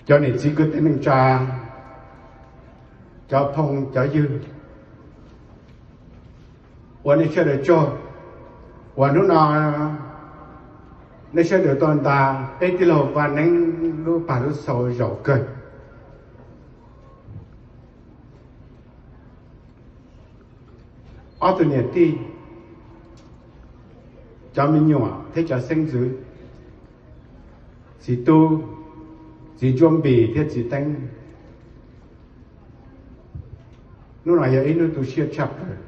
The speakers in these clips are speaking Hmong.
Cov niam txiv kwv tij neej tsa, cov phooj cov ywg, ua nej sawv daws tsaug uas hnub no nej sawv daws tuaj ntas peb tij laug Vaj Neeb lub pag lub xau zaum kawg. Ob tug niam tij, cov me nyuam thiab cov xeeb ntxwv, txiv tub, txiv Ntsuab Npis thiab txiv Teeb, hnub no yog ib hnub tu siab tshaj plaws.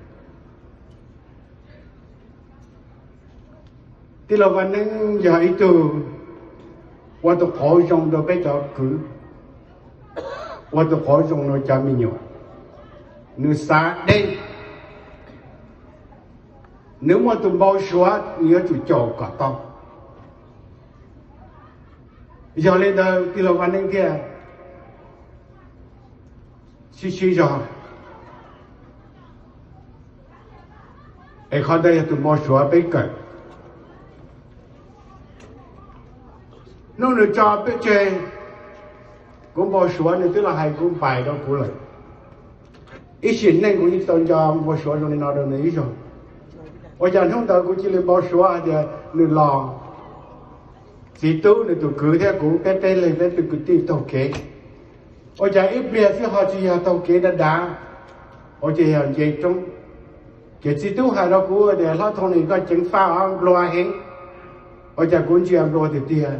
Tij laug Vaj Neeb yog ib tug ua tus qauv zoo rau peb cov kwv, ua tus qauv zoo rau cov me nyuam. Nws xav deb, nws muaj tus npau suav nws yuav tsum caum kom tau. Yog li ntawd tij laug Vaj Neeb thiaj sib sib zog, es qhov ntawd yog tus npau suav peb kawm. Hnub nws tso peb tseg, kuv npau suav nws twb los hais kuv npais rau kuv lawm. Ib sim neej kuv yeej tau nco npau suav zoo li no rau nws ib zaug. Ua cas hnub ntawd kuv cia li npau suav hais tias nws los, txiv tub nws tus kwv thiab kuv peb peb leeg peb tug kwv tij taug kev. Ua cas ib pliag xwb ho tsis yog taug kev dav dav, ua cas yog nce roob. Ces txiv tub hais rau kuv tias, Hlob Thoo, nim koj ceev faj os, nplua heev. Ua cas kuv ntsia nplua tiag tiag,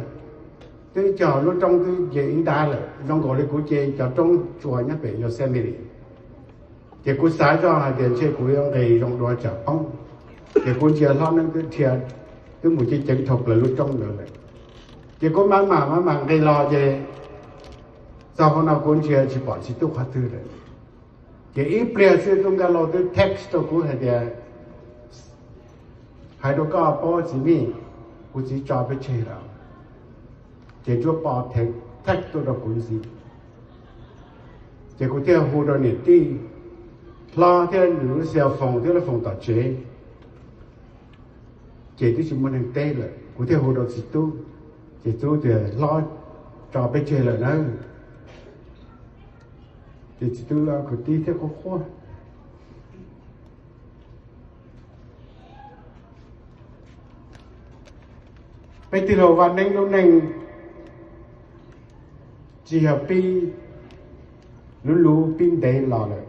twb cog lub roob twb nce ib ntab lawm, zoo nkaus li kuv ce cov roob tsua nyob pem Yosemite. Ces kuv xav zoj hais tias ntshe kuv yuav nqis zoo dua tsam poob. Ces kuv ntsia hlob Neeb twb dhia, twb mus ceev ceev dhau plaws lub roob ntawd lawm. Ces kuv mam mam mam mam nqis los ces txog hauv no kuv ntsia tsis pom txiv tub qhov twg lawm. Ces ib pliag xwb tub Nkaj Lauj twb text rau kuv hais tias, Hais rau koj paub txiv Mim, kuv txiv tso peb tseg lawm. Ces Ntsuab Pov text tuaj rau kuv ntxiv. Ces kuv thiaj hu rau niam tij hlob thiab nws lub xia foos thiab lub foos tom tsev. Ces twb tsis muaj neeg teb lawm, kuv thiaj hu rau txiv tub. Ces txiv tub tias, Hlob, tso peb tseg lawm na. Ces txiv tub kwv tij thiaj qhuab qhuab. Peb tij laug Vaj Neeb lub neej tsis yog pib luv luv pib ntev los lawm.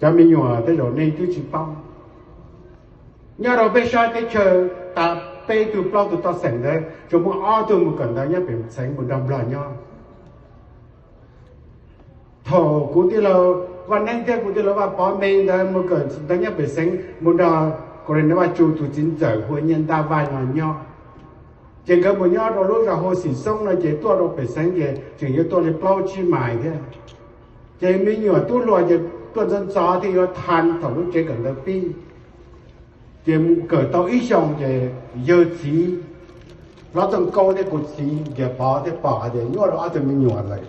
Cov me nyuam tej zaum nej twb tsis paub, nyob rau peb sab teb chaws tas peb tug plaub tug toj xeem ntawd tsuas muaj ob tug mus kawm ntawv nyob pem xeev mus nrog Nplog nyob. Thaum kuv tij laug Vaj Neeb thiab kuv tij laug Vaj Pov me ntawd mus kawm ntawv nyob pem xeev mus nrog Kaus Lim Nab Vaj Tsu tus txiv ntxawm hu ua Nyiaj Ntaj Vaj no nyob. Ces nkawd mus nyob rau lub zos hu Xim Xoob no ces tuaj rau pem xeev ces tseem yuav tuaj li plaub tsib mais thiab. Ces me nyuam tub hluas ces tuaj ntxov ntxov thiaj yuav tha thaum lub tsev kawm ntawv pib. Ces mus kawm tau ib xyoos ces yawg txiv Hlob Tooj Kaub thiab kuv txiv Nkias Pov thiaj pom hais tias nyuaj rau ob tug me nyuam lawm.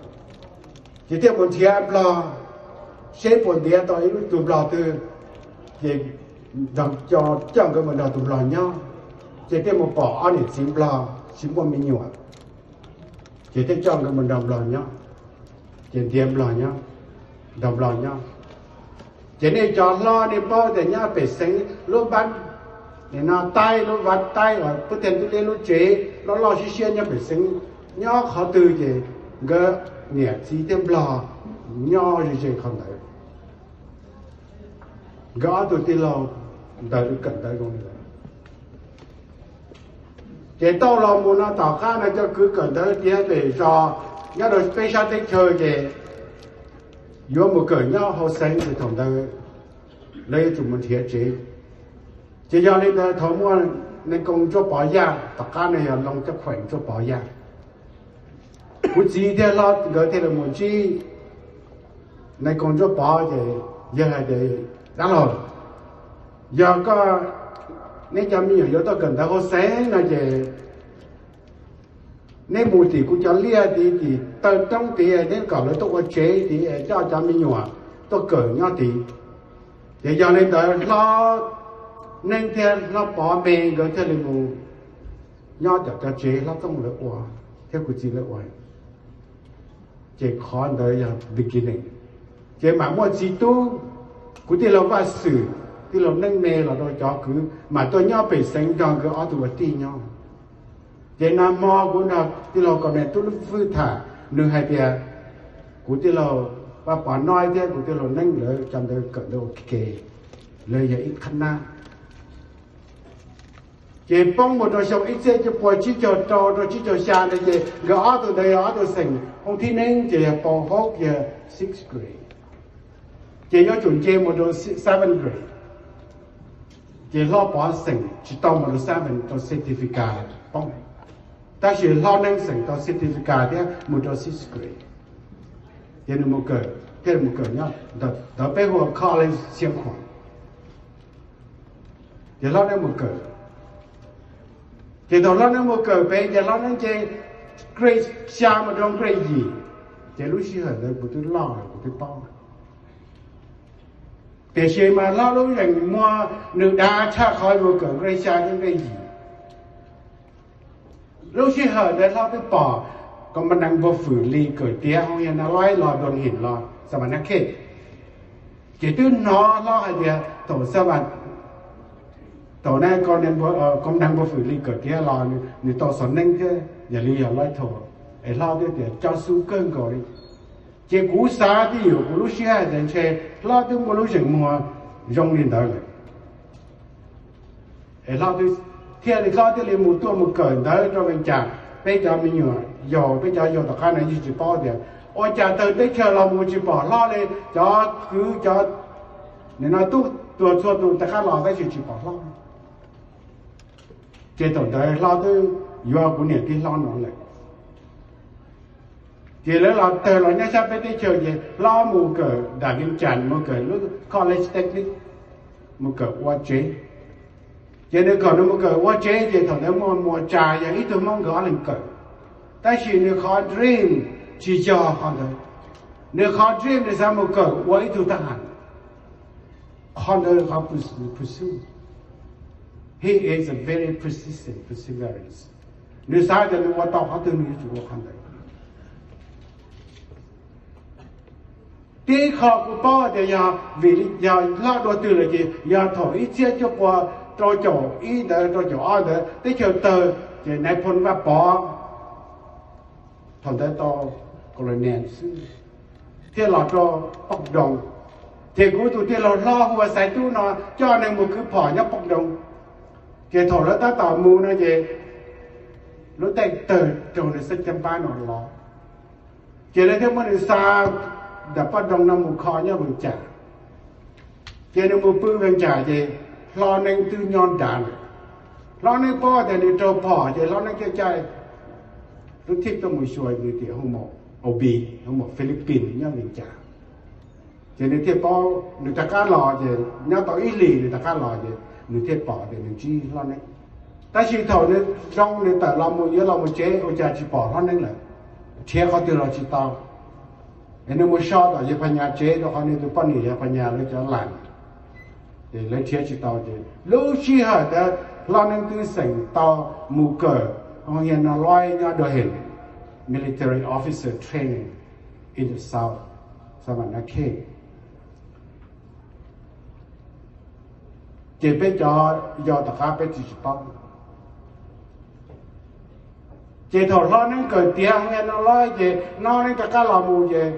Ces thiaj mus nrhiav Nplog seb puas ntiav tau ib lub tug Nplog twg, ces coj nkawd mus nrog tus Nplog nyob. Ces thiaj mus pom ob niam txiv Nplog tsis muaj me nyuam, ces thiaj coj nkawd mus nrog Nplog nyob. Ces ntiav Nplog nyob, nrog Nplog nyob. Ces nej cov hlob nej paub tias nyob pem xeev lub vaj, nim no Taib, lub vaj Taib uas pub teg ntub liab lub tsev loj loj siab siab nyob pem xeev, nyob qhov twg ces nkawd niam txiv thiab Nplog nyob ze ze qhov ntawd. Nkawd ob tug tij laug ntawd kawm ntawv zoo li lawm. Ces tau los mus no tom qab no cov kwv kawm ntawv tiav pem zos nyob rau peb sab teb chaws ces yuav mus kawm nyob hauv xeev ces thaum ntawd lawv yuav tsum mus nrhiav tsev. Ces yog li ntawd thaum muaj Nais Koos Ntsuab Pov Yaj, tom qab no yog Loo Cab Khueem Ntsuab Pov Yaj, kuv txiv thiab hlob nkawd thiaj li mus ntsib Nais Koos Ntsuab Pov ces yawg hais tias, Dab laug, yog koj, neb cov me nyuam yuav tuaj kawm ntawv hauv xeev no ces neb mus tim kuv cov liaj tid, tim taw roob tid, neb kom lawv tuaj ua tsev tid, coj cov me nyuam tuaj kawm nyob tid. Ces yog li ntawd hlob Neeb thiab hlob Pov me nkawd thiaj li mus nyob tom cov tsev hlob Tooj lawv ua thiab kuv txiv lawv ua. Ces qhov ntawd yog beginning. Ces mam muaj txiv tub, kuv tij laug Vaj Xwm, tij laug Neej Me los rau cov kwv mam tuaj nyob pem xeev nrog nkawd ob tug ua tij nyob. Ces nag hmo kuv nrog tij laug Kom Nais Tub Lub Fwj tham, nws hais tias kuv tij laug Vaj Pov Noib thiab kuv tij laug Neej lawv cov ntawd kawm ntawv ua ke, lawv yog ib qhab nab. Ces poob mus rau xyoo ib txhiab cuaj pua tsib caug rau rau tsib caug xya ntawd ces nkawd ob tug ntawd yog ob tug xeem hoob thib neeb ces yog Pov Hoob yog sixth grade, ces yuav tsum nce mus rau seventh grade. Ces Hlob Pov xeem tsis tau mus rau seven rau certificate poob, tab sis Hlob Neeb xeem tau certificate thiab mus rau sixth grade. Ces nws mus kawm, thiaj mus kawm nyob ntawd peb hu ua college Xiav Khuam. Ces Hlob Neeb mus kawm, ces thaum Hlob Neeb mus kawm pem ces Hlob Neeb nce grade xya mus rau grade yim, ces lub sij hawm ntawd kuv twb loj lawm kuv twb paub. Tiam sis mas Hlob lub zeem muag nws dav tshaj qhov mus kawm grade xya thiab grade yim. Lub sij hawm ntawd Hlob twb pom Kom Nais Npua Fwm Lis kawm tiav hoo yog na loib los doos him los xa ma na khej, ces twb hnov Hlob hais tias thaum xa ma, thaum na Kom Nais Npua Fwm Lis kawm tiav los nws tau xov neeb thiab yog li yog loib thau, es Hlob thiaj tias cov xub kawg nkaus li. Ces kuv xav twj ywm kuv lub siab hais tias ntshe Hlob twb muaj lub zeem muag zoo li ntawd lawm. Es Hlob thiaj li, Hlob thiaj li mus tuaj mus kawm ntawv rau Vees Cas. Peb cov me nyuam yaus, peb cov yaus tom qab no yeej tsis paub tias ua cas tawg teb chaws los mus tsis pom Hlob li, cov kwv cov nim no tub tuag txhua tus rov qab los tab sis tsis pom Hlob. Ces thaum ntawd Hlob twb yuav kuv niam tij Hlob no lawm. Ces lawv los tawg los nyob sab peb teb chaws ces Hlob mus kawm nram Vees Cas mus kawm lub college technique, mus kawm ua tsev. Ces nws kom nws mus kawm ua tsev ces thaum ntawd muaj Muas Tsa yog ib tug Hmoob nkawd ob leeg kawm, tab sis nws qhov dream tsis yog qhov ntawd. Nws qhov dream nws xav mus kawm ua ib tug thab ham. Qhov ntawd qhov pursue. He is a very persistent, perseverance. Nws xav tias nws ua tau qhov twg nws yuav tsum ua qhov ntawd. Tib qho kuv paub tias yog vim yog Hlob dua twg lawm ces yog thaum ib txhiab cuaj pua rau caum ib ntawd rau caum ob ntawd teb chaws tawg ces Nais Phoo Vaj Pov thaum ntawd tau colonel xwb thiaj los rau Poj Doo. Ces kuv tus tij laug hlob hu ua Xaiv Tub no coj nws mus khwv phom nyob Poj Doo. Ces thaum lawv tab tom mus no ces lub caij tawg raug nws xeeb caj npab no los, ces lawv thiaj muab nws xa nram Poj Doo no mus kho nyob Vees Cas. Ces nws mus pw Vees Cas ces Hlob Neeb twb nyob nrad lawm. Hlob Neeb paub tias nws raug phom ces Hlob Neeb thiaj caij lub thij tuaj mus xyuas nws tias hu mus Ob, hu mus Philippines nyob Vees Cas. Ces nws thiaj paub, nws rov qab los ces nyob tau ib hlis nws rov qab los ces nws thiaj pom tias nws ntsib Hlob Neeb. Tab sis thaum nws zoo nws tawm los mus yuav los mus tsev ua cas tsis pom Hlob Neeb lawm, nrhiav qhov twg los tsis tau. Es nws mus so tom Yawg Phas Nyas tsev rau qhov nws tus poj niam Yawg Phas Nyas lawv cov las, ces lawv nrhiav tsis tau ces lub sij hawm ntawd Hlob Neeb twb xeem tau mus kawm hoo yog no loib nyob dua hem military officer training in the south, Savanna Khej. Ces peb cov yau tom qab peb tsis tsis paub. Ces thaum Hlob Neeb kawm tiav hoo yog no loib ces Hlob Neeb rov qab los mus ces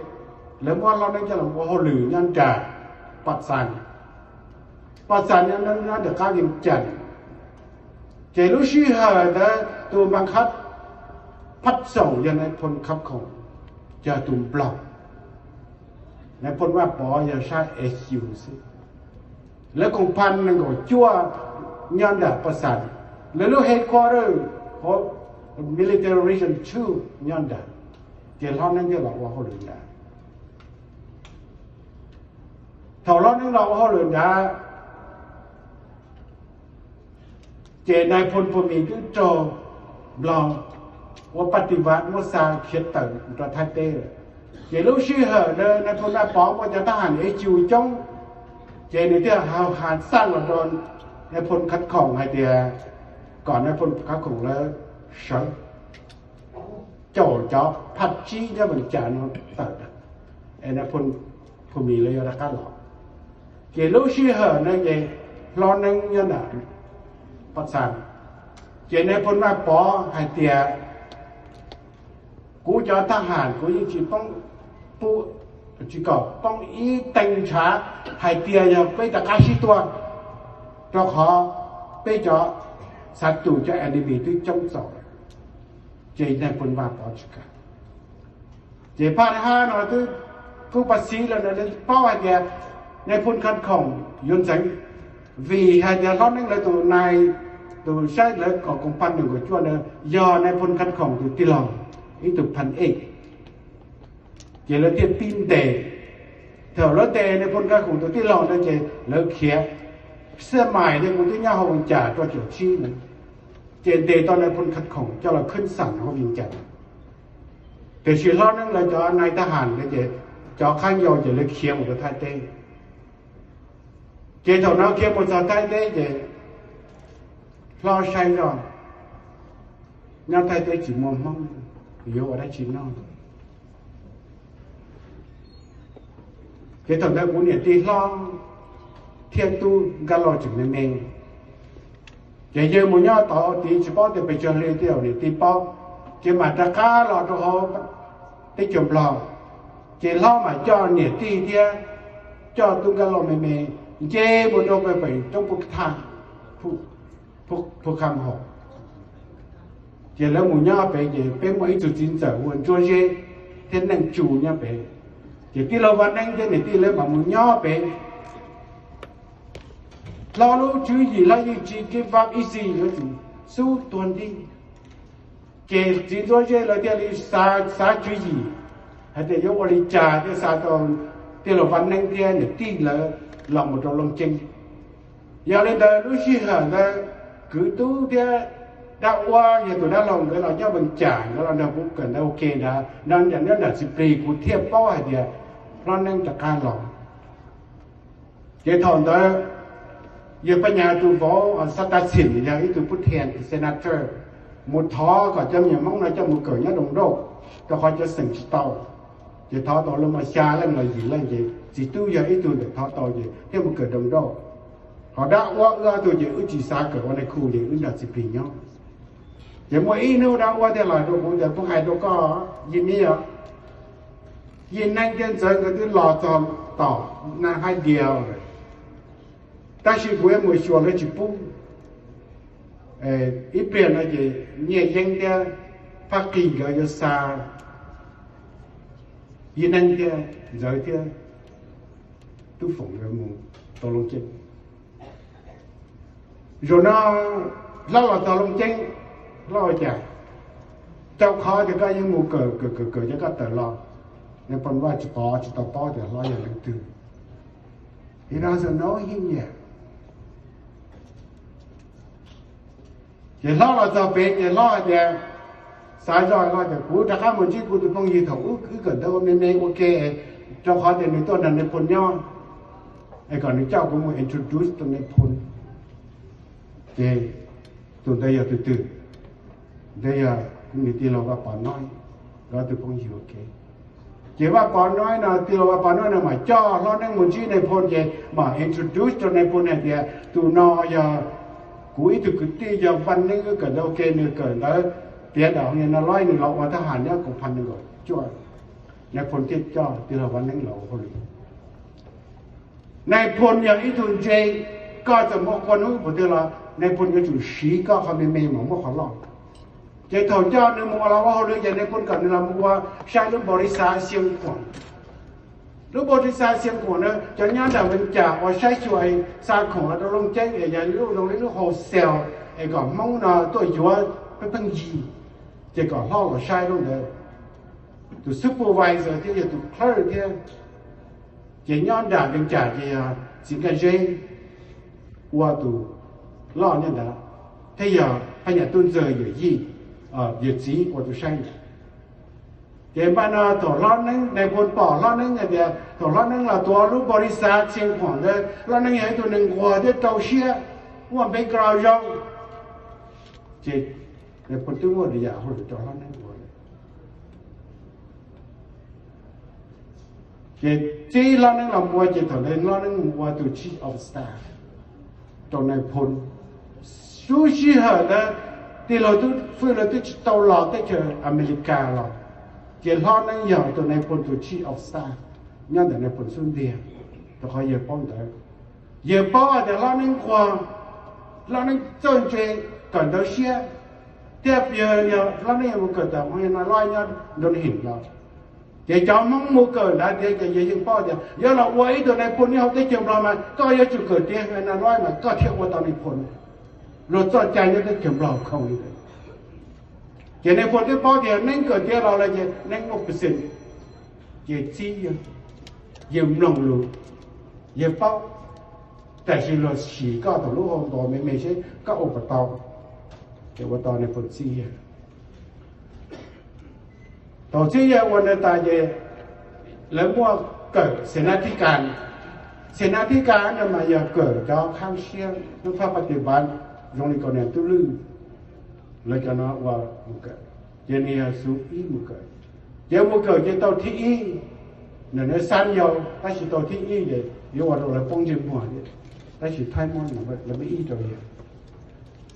lawv muab Hlob Neeb coj los ua hauj lwm nyob nram Paj Xas. Paj Xas nyob nram qab Vees Cas. Ces lub sij hawm ntawd tus npas khab phab xoom yog Nais Phoo Khab Khoom, yog tus Nplog. Nais Phoo Vaj Pov yog sab E Q xwb. Lawv koom pha nees nkaum cuaj nyob nram Paj Xas, lawv lub headquarter hauv military region two nyob nram, ces Hlob Neeb thiaj los ua hauj lwm nrad. Thaum Hlob Neeb los ua hauj lwm nrad, ces Nais Phoo Phoo Mis twb raug Nplog ua paj tis vaj muab xa khiav tawm rau Thaib teb lawm. Ces lub sij hawm ntawd Nais Phoo Vaj Pov muaj cov thab ham E Q coob, ces nws thiaj ha xaj los rau Nais Phoo Khab Khoom hais tias kom Nais Phoo Khab Khoom lawv sawv. caum cov phaj tsib nyob Vees Cas no tawm, es nais phoo Phum Mis lawv yuav rov qab los. Ces lub sij hawm no ces hlob Neeb nyob nram Paj Xas, ces nais phoo Vaj Pov hais tias, kuv cov thab ham kuv yeej tsis poob, tsis kom poob ib tee ntshav, hais tias yog peb rov qab sib tua, rau qhov peb cov xav tus cov enemy twb coob txaus lawm. Ces nais phoo Vaj Pov tsis kam. Ces phaj hab no twb kub pas xiv lawm, nws paub hais tias nais phoo Khaj Khoom yuav ntxeev, vim hais tias hlob Neeb lawv tus nai, tus saib lawv kom koom pha nees nkaum cuaj ntawd yog nais phoo Khaj Khoom tus tij laug, ib tug phaj ej. Ces lawv thiaj pib ntes. Thaum lawv ntes nais phoo Khaj Khoom tus tij laug ntawd ces lawv khiav, xab mais thiab kuv twb nyob hauv Vees Cas rau caum tsib na, ces ntes tau nais phoo Khaj Khoom coj los khwb xam hauv Vees Cas. Tiam sis hlob Neeb lawv cov nai thab ham ntawd ces cov qab yau ces lawv khiav mus rau Thaib teb. Ces thaum no khiav mus txog Thaib teb ces hlob saib zoj, nyob Thaib teb tsis muaj Hmoob, yuav ua dab tsi noj? Ces thaum ntawd kuv niam tij hlob thiab tub Nkaj Lauj tseem me me, ces yawg mus nyob tod tid tsis paub tias pes tsawg hli, tej zaum niam tij paub, ces mam rov qab los rau hauv teb chaws Nplog. Ces hlob mam coj niam tij thiab coj tub Nkaj Lauj me me nce mus rau pem roob Phuj Thaj, Phuj Kham Hom. Ces lawv mus nyob pem ces peb muaj ib tug txiv ntxawm hu ua Ntsuab Zeb thiab Neej Tsu nyob pem. Ces tij laug Vaj Neeb thiab niam tij lawv mam mus nyob pem. Hlob lub tswv yim hlob yeej tsis give up easy, yuav tsum xub tuag nti. Ces txiv Ntsuab Zeb lawv thiaj li xav tswv yim hais tias yuav ua li cas thiaj xa tau tij laug Vaj Neeb thiab niam tij lawv los mus rau Looj Ceeb. Yog li ntawd lub sij hawm ntawd kwv tub thiab dab ua yog tus dab laug nkawd los nyob Vees Cas, nkawd los nrog kuv kawm ntawv ua ke ntawd, nyob nram Txiv Plig, kuv thiaj paub hais tias hlob Neeb rov qab los. Ces thaum ntawd yawg Phaj Nyas tus vauv Xab Tas Xim yog ib tug pub thias senator mus thov kom cov me nyuam Hmoob no coj mus kawm nyob Doos Dauj, rau qhov cov xeem tsis tau. Ces thov tau lawv muaj xya leej los yim leej, ces txiv tub yog ib tug ntawm thov tau ces thiaj mus kawm Doos Dauj. Ho dab ua wb ob tug ces wb tsis xav kawm ua nais khu ces wb nrog Txiv Plig nyob. Ces muaj ib hnub dab ua thiaj los rau kuv tias, kuv hais rau koj, Yim Neeb os, Yim Neeb thiab Ntxawm nkawd twb los txog tom Naj Haib Dias lawm, tab sis kuv yuav mus xyuas lawv tsis pub. Ib pliag no ces Nyiaj Yeeb thiab Phaj Qis nkawd yuav xa Yim Neeb thiab Ntxawm thiab Tub Foom nkawd mus tau Looj Ceeb. Zaum no hlob los txog Looj Ceeb, hlob ua cas? Rau qhov tias koj yeej mus kawm kawm kawm kawm cov koj tawm los. Nais phoo Vaj tsis pom, tsis tau paub tias hlob yog leej twg. He doesn't know him yet. Ces hlob los txog pem ces hlob hais tias, xav zoj hlob tias kuv rov qab mus ntsib kuv tus phooj ywg thaum ub wb kawm ntawv ua me me ua ke, rau qhov tias nws tuaj nrog nais phoo nyob, es kom nws coj kuv mus introduce rau nais phoo. Ces tus ntawd yog tus twg? Ntawd yog kuv niam tij laug Vaj Pov Noib, nkawd tus phooj ywg ua ke. Ces Vaj Pov Noib no, tij laug Vaj Pov Noib no mas coj hlob Neeb mus ntsib nais phoo ces mam introduce rau nais phoo hais tias tus no yog kuv ib tug kwv tij, yog Vaj Neeb, wb kawm ntawv ua ke, nws kawm ntawv tiav dam no los nws los ua thab ham nyob koom pha nees nkaum cuaj. Nais phoo thiaj coj tij laug Vaj Neeb los ua hauj lwm. Nais phoo yog ib tug ntse, koj txawm muaj qhua hnub puas twg los nais phoo yuav tsum siv koj qhov me me mas muab qhov loj. Ces thaum coj nws mus ua los ua hauj lwm ces nais phoo kom nws los mus ua saib lub npaus lis xav Xia Khuam. Lub npaus lis xav Xia Khuam na, cov nyob nram Vees Cas uas saib xyuas xa khoom los rau Looj Ceeb es yog lub zoo li lub wholesale, es kom Hmoob no tuaj yuav pheej pheej yig, ces kom hlob los saib lub ntawd. Tus supervisor thiab yog tus clerk thiab. Ces nyob nram Vees Cas ces yog txiv Nkaj Zeb ua tus loj nyob ntawd, thiab yog Phaj Nyas Tub Ntxawg yawm yij, yawm txiv ua tus saib ntawd. Ces npaj no thaum hlob Neeb, nais phoo pom hlob Neeb hais tias thaum hlob Neeb los tuav lub npaus lis xav Xia Khuam ntawd, hlob Neeb yog ib tug neeg nquag thiab rau siab, muaj background zoo. Ces nais phoo twb muaj yam hauj lwm rau hlob Neeb ua lawm. Ces txib Hlob Neeb los ua, ces thaum ntawd Hlob Neeb mus ua tus chief of staff rau nais phoo. Lub sij hawm ntawd tij laug Tub Fwj lawv twb tsis tau los teb chaws Amelikas los, ces Hlob Neeb yog tus nais phoo tus chief of staff nyob ntawm nais phoo xub ntiag, rau qhov yawg paub ntawd. Yawg paub hais tias Hlob Neeb nquag, Hlob Neeb txawj ntse, kawm ntawv siab, thiab yog Hlob Neeb yuav mus kawm tom Hmoob Nai Loib nyob nroo him los, ces cov Hmoob mus kawm ntawd tias ces yawg yeej paub tias yog los ua ib tug nais phoo nyob hauv teb chaws Nplog mas koj yuav tsum kawm tiav Nai Loib mas koj thiaj ua tau nais phoo. Luag txoj cai nyob teb chaws Nplog khoo li ntawd. Ces nais phoo twb paub tias Neeb kawm tiav los lawm ces Neeb muaj percent, ces txib yawg, yawg mloog lus, yawg paub, tiam sis luag sim koj tom lub hau nto me me seb koj ua puas tau. Ces ua tau nais phoo txib yawg. Thaum txib yawg ua ntawd tas ces lawv muaj kawm xeem nab thib kas. Xeem nab thib kas no mas yog kawm cov khab siab lub phab pas tis pas zoo li Kaus Niam Tub Lwj, lawv cov no ua mus kawm, ces nws yog xub ib mus kawm. Ces mus kawm ces tau thib ib, nws xab yau tab sis tau thib ib ces yuav ua rau lawv poob ntsej muag thiab, tab sis Thaib muab lawv muab ib rau yawg.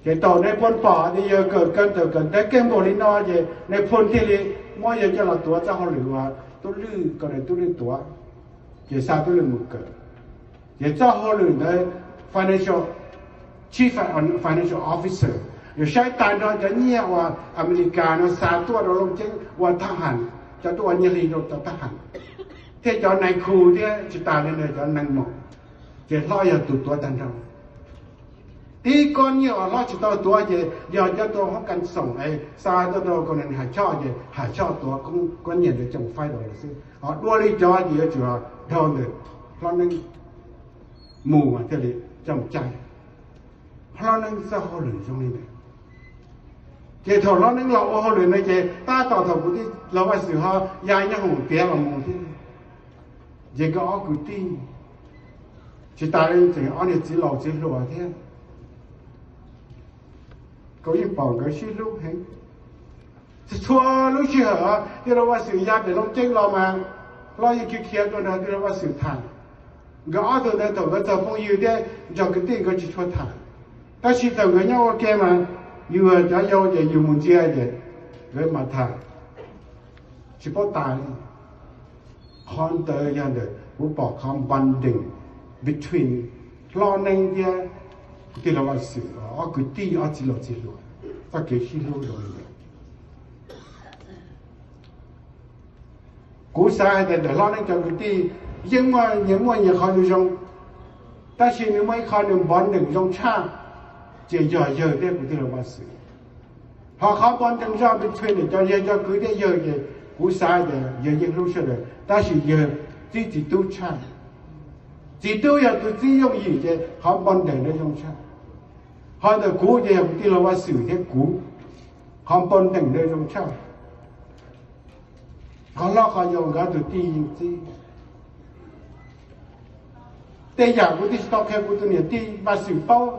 Ces thaum nais phoo pom tias yawg kawm kawm ntawv kawm ntawv keej npaum li no ces nais phoo thiaj li muab yawg coj los tuav txoj hauj lwm uas Tub Lwj, Kaus Niam Tub Lwj tuav, ces xa Tub Lwj mus kawm. Ces txoj hauj lwm ntawd financial, chief financial officer, yog saib tag nrho cov nyiaj uas Amelikas no xa tuaj rau Looj Ceeb ua thab ham, cov tuaj ua nyiaj hli rau cov thab ham, thiab cov nais khu thiab tsis tas li ntawd cov neeg mom, ces Hlob yog tus tuav tag nrho. Tib kob nyiaj uas Hlob tsis tau tuav ces yog cov tuaj hauv kas xoom es xa tuaj rau Kaus Niam Ham Choj ces Ham Choj tuav kob nyiaj ntawd coj faib rau lawv xwb. Ho dua li cov ces yuav tsum dhau ntawm Hlob Neeb mus mas thiaj li coj mus caij. Hlob Neeb txoj hauj lwm zoo li ntawd. Ces thaum Hlob Neeb los ua hauj lwm no ces tab tom thaum kuv tij laug Vaj Xwm ho ya nyob hoom tiav los mus thiab, ces nkawd ob kwv tij, tsis tas li tseem ob niag txiv laus txiv hluas thiab, kuv yeej pom nkawd sib hlub heev. Txhua lub sij hawm tij laug Vaj Xwm ya pem Looj Ceeb los mas Hlob yeej khiav khiav tuaj nrog tij laug Vaj Xwm tham. Nkawd ob tug ntawd thaum nkawd txog phooj ywg thiab nrog kwv tij nkawd tsis tshua tham, tab sis thaum nkawd nyob ua ke mas yus cov yau ces yus mus ntsia ces nkawd mas tham tsis paub tas li. Qhov ntawd yog ntawm kuv pom qhov bonding between Hlob Neeb thiab tij laug Vaj Xwm, ob kwv tij ob txiv laus txiv hluas, txoj kev sib hlub zoo li ntawd. Kuv xav hais tias ntawm Hlob Neeb cov kwv tij yeej muaj nyias muaj nyias qhov zoo, tab sis nws muaj ib qho nws bonding zoo tshaj, ces yog yawg thiab kuv tij laug Vaj Xwm. Ho qhov bonding zoo between cov yawg cov kwv thiab yawg ces kuv xav tias yawg yeej hlub sawv daws, tab sis yawg txib txiv tub tshaj. Txiv tub yog tus txib yooj yim ces qhov bonding ntawd zoo tshaj. Ho ntawm kuv ces yog kuv tij laug Vaj Xwm thiab kuv, qhov bonding ntawd zoo tshaj. Qhov hlob qhov yau nkawd tus tij yeej txib. Tej yam kuv twb tsis tau qhia kuv tus niam tij Vaj Xwm paub.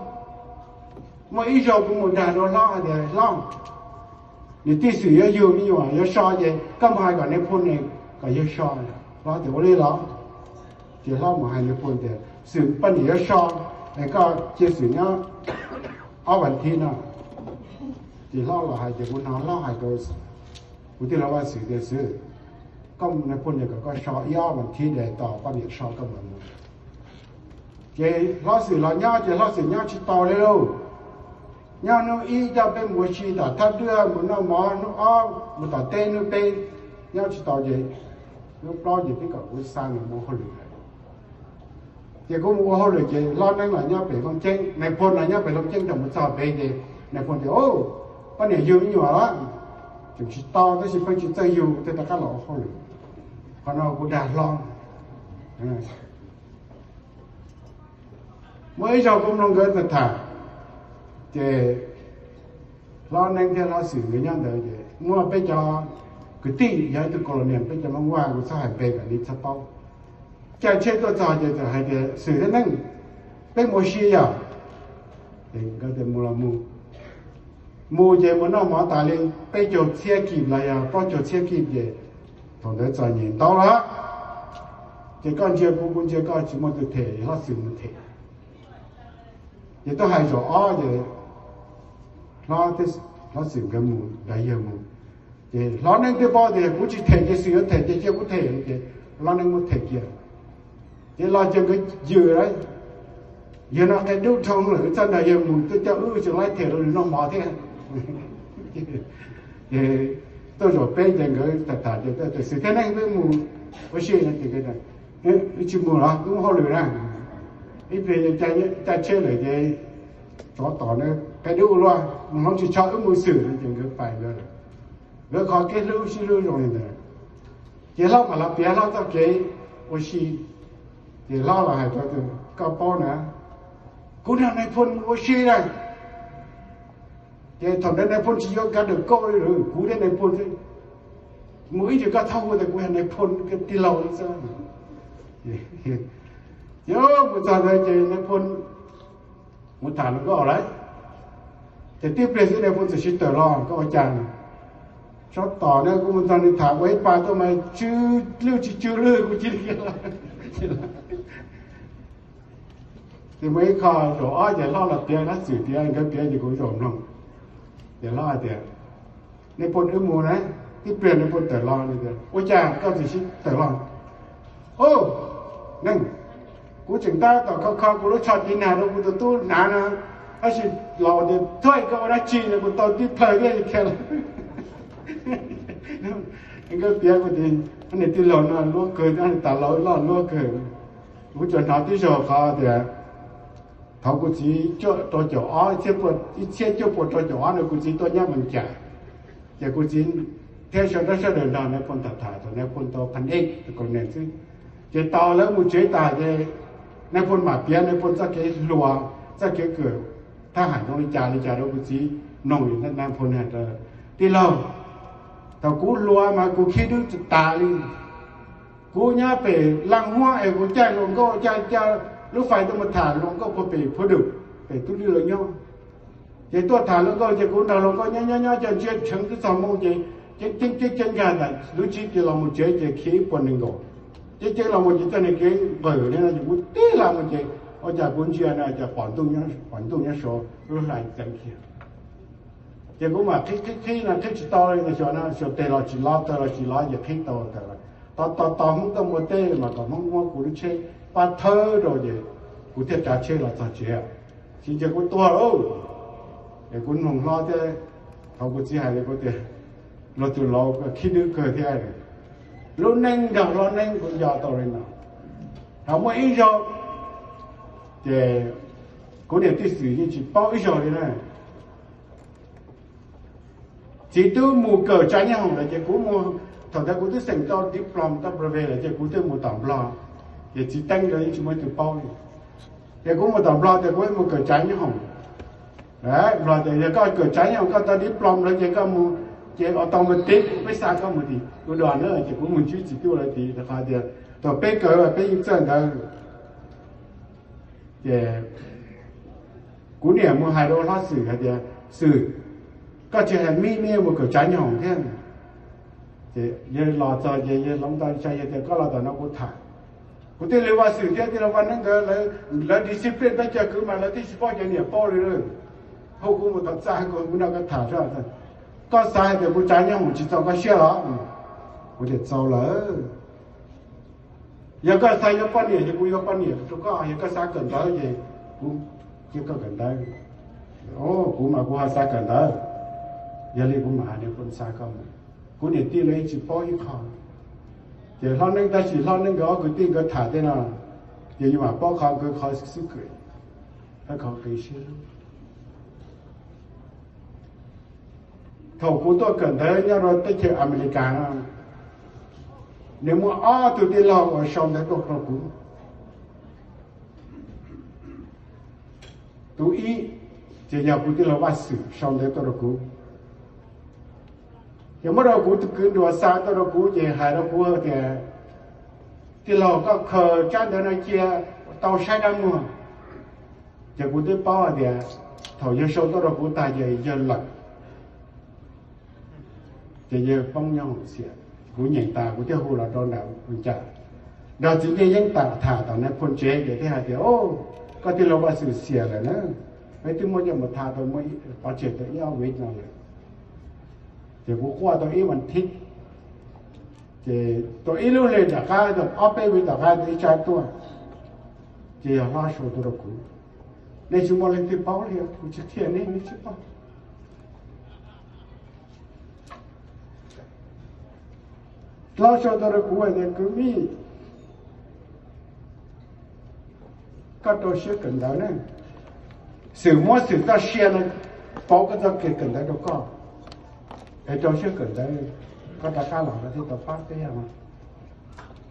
Muaj ib zaug kuv mus dag rau Hlob hais tias, Hlob, niam tij Xwm yuav yug me nyuam yuav so ces koj mus hais kom nais phoo ne kom yawg so. Hlob tias, Ua li los? Ces Hlob mus hais nais phoo tias Xwm poj niam yuav so, es koj cia Xwm nyob ob vas thiv no. Ces Hlob los hais ces kuv hnov Hlob hais rau kuv tij laug Vaj Xwm tias, Xwm, koj nais phoo tias kom koj so ib ob vas thiv es tos poj niam so koj mam mus. Ces Hlob Xwm los nyob ces Hlob Xwm nyob tsis tau li lauj. Nyob hnub ib coj peb mus ua si tom thab duab, mus noj mov, hnub ob mus tom teb, hnub peb nyob tsis tau ces hnub plaub ces peb kom kuv xa nws mus ua hauj lwm lawm. Ces kuv mus ua hauj lwm ces Hlob Neeb los nyob pem Looj Ceeb, nais phoo los nyob pem Looj Ceeb, thaum mus txog pem ces nais phoo tias, Poj niam yug me nyuam lawm, tseem tsis tau, tab sis pheej tsis txawj yug thiaj rov qab los ua hauj lwm. Qhov no kuv dag Hlob. Muaj ib zaug kuv mloog nkawd tham, ces Hlob Neeb thiab Hlob Xwm nkawd nyob ntawd ces muaj peb cov kwv tij yog ib tug kaus los niam, peb cov Hmoob Vaj, kuv txhob hais npe kom nej txhob paub, caij tsheb tuaj txog ces txawm hais tias, Xwm thiab Neeb, peb mus ua si yom? Nkawd tias, Mus los mus. Mus ces mus noj mov tas li peb caug txhiab kis los yog plaub caug txhiab kis ces thaum ntawd txom nyem ntau lawm. Ces koj ntsia kuv, kuv ntsia koj, tsis muaj tus them, hlob Xwm mus them. Ces twb hais zaum ob ces hlob Xwm nkawd mus nrog yawg mus. Ces hlob Neeb twb paub tias kuv tsis them ces Xwm yuav them, ces cia kuv them, ces hlob Neeb muab them kiag. Ces los ces nkawd yws lawm, yawg no qia dub dhau lawm, wb txhob nrog yawg mus, twb coj wb tsis laib them rau nws noj mov thiab. Ces tuaj zaum peb ces nkawd tham tham ces tias Xwm thiab Neeb peb mus ua si no ces wb tsis mus los wb mus hauj lwm na. Ib pliag caij tsheb lawm ces tsov tom na, qia dub ua luaj, mus hloov tsis tshua, wb mus xwb no ces nkawd pais nkawd lawm. Nkawd qhov kev hlub sib hlub zoo li ntawd. Ces hlob mam los piav hlob txoj kev ua si. Ces hlob los hais rau tias koj paub na, kuv nrog nais phoo mus ua si na. Ces thaum ntawd nais phoo tsis yuav kav dawm kauj li, kuv thiab nais phoo mus ib ntsis, koj txhob hu tias kuv yog nais phoo, tij laug li xwb. Ces mus txog ntawd ces nais phoo mus tham hluas nkauj lawm. Ces tib pliag xwb nais phoo txawm sib tawm los, koj ua cas? Tsov tom na, kuv mus nrog nws tham ua ib pa tuaj mas tsw lwj tsis tsw lwj kuv cia li. Ces muaj ib qho zaum ob ces hlob los piav, hlob Xwm piav, nkawd piav ces kuv zaum mloog. Ces hlob hais tias nais phoo wb mus na, tib pliag nais phoo tawm los, ua cas koj txawm sib tawm los? Au, Neeb, kuv tseem tab tom kho kho kuv lub tsho tiv nag rau kuv tus tub hnav no, tab sis los tias thuaj koj ua dab tsi no kuv tau tib plhaw thiab li thiab lawm. Nkawd piav kuv tias niag tij laug no luab kawg, tas laus loj luab kawg. Kuv tsuas hnov tib zaug qhov tias thaum kuv txiv cuaj rau caum ob, ib txhiab cuaj puas rau caum ob no kuv txiv tuaj nyob Mees Cas, ces kuv txiv thiab sawv daws, sawv daws nrog nais phoo tham tham, thaum nais phoo tau phab ej tus kaus nees xwb. Ces tau lawv mus tsev tas ces nais phoo mam piav nais phoo txoj kev hluas, txoj kev kawm thab ham zoo li cas li cas rau kuv txiv mloog. Nais phoo hais tias tij laug, thaum kuv hluas mas kuv khib dub tas li. Kuv nyob pem Laj Huab es kuv caij hluas nkauj, caij, caij lub fais tuaj mus tham hluas nkauj puag pem Phu Dum, pem tub lwj lawv nyob. Ces tuaj tham hluas nkauj ces kuv nrog hluas nkauj nyob nyob nyob ces ntsia tsheev twb txog moo ces ceeb ceeb ceeb nkag ntawm lub tsib ces los mus tsev ces khiav ib puas nees nkaum. Ceeb ceeb los mus ces txoj niag kev nqawm li no ces kuv tib laj mus ces ua cas kuv ntsia no ces pom ntuj nyob saud lub hlais txeev kiag. Ces kuv mam qhib qhib qhib no qhib tsis tau li no, xyov no xyov tes los tsis lov taw los tsis lov ces qhib tau taw. Tos tos tos Hmoob tuaj muab teb mas kom Hmoob muab kuv lub tsheb pab thawb rau ces kuv thiaj tsav tsheb los txog tsev. Tsis ntsia kuv tuag lauj. Es kuv mloog hlob thiab, thaum kuv txiv hais li kuv tias luag tus laus khib dub kawg thiab. Lub neej nrog hlob neej kuv nco tau li no. Thaum muaj ib zaug ces kuv niam tij Xwm yeej tsis paub ib zaug li na. Txiv twb mus kawm tsav nyoob hoom lawm ces kuv mus, thaum ntawd kuv twb xeem tau diploma tau private lawm ces kuv twb mus tom Nplog, ces txiv teeb rau yeej tsis muaj ib tug paub li. Ces kuv mus tom Nplog tias kuv mus kawm tsav nyoob hoom. Nplog tias yog koj kawm tsav nyoob hoom koj tau diploma lawm ces koj mus, ces automatic peb xa koj mus tim ub dua na, ces kuv mus ntsib txiv tub lawv tid rau qhov tias thaum peb kawm peb yeej txawj ntawv. Ces kuv niam mus hais rau hlob Xwm hais tias Xwm, koj tsis hais mib mib mus kawm tsav nyoob hoom thiab. Ces yawg los txog ces yawg hloov tau tsa yawg tias koj los tom no kuv tham. Kuv tij laug Vaj Xwm thiab tij laug Vaj Neeb nkawd, lawv discipline peb cov kwv mas lawv twb tsis paub cov niam paub li lawm. Hu kuv mus tom txaj, kuv nrog koj tham saib, koj xav hais tias kuv tsav nyoob hoom tsis txaus koj siab los? Kuv tias txaus lawm. Yog koj xav yuav poj niam ces kuv yuav poj niam rau koj, yog koj xav kawm ntawv ces kuv cia koj kawm ntawv. Kuv mas kuv ho xav kawm ntawv, yog li kuv mam hais nws kuv xa koj mus. Kuv niam tij lawv yeej tsis paub ib qho. Ces hlob Neeb, tab sis hlob Neeb nkawd ob kwv tij nkawd tham tej no, ces yus mam paub qhov nkawd qhov xub kawm, qhov qis siab. Thaum kuv tuaj kawm ntawv nyob rau teb chaws Amelikas no, nws muaj ob tug tij laug uas sau ntawv tuaj rau kuv. Tus ib ces yog kuv tij laug Vaj Xwm sau ntawv tuaj rau kuv. Ces muab rau kuv tus kwv nruas xa tuaj rau kuv ces hais rau kuv tias, tij laug, koj khaws tsab ntawv no cia tau saib dab muag. Ces kuv twb paub hais tias thaum yawg sau tuaj rau kuv tag ces yawg lawm, ces yawg poob nyob hauv txhiab. Kuv nyeem tas kuv thiaj hu los rau nram ua cas. nrog txiv Ncej Yeeb tham, tham tom Nais Phoo tsev ces thiaj hais tias, Koj tij laug Vaj Xwm xiam lawm na, peb twb muab coj mus tha tau, muab pov tseg tau ib ob vib no lawm. Ces kuv quaj tau ib vas thiv, ces tau ib lub hlis tom qab, tau ob peb vib tom qab tau ib tsab tuaj, ces yog hlob sau tuaj rau kuv. Nej tsis muaj leej twg paub li, kuv tsis qhia nej, nej tsis paub. Hlob sau tuaj rau kuv hais tias, Kwv Mij, koj rau siab kawm ntawv na, Xwm muab Xwm txoj sia no pauv koj txoj kev kawm ntawv rau koj, es rau siab kawm ntawv, koj rov qab los koj thiaj tau pab peb no.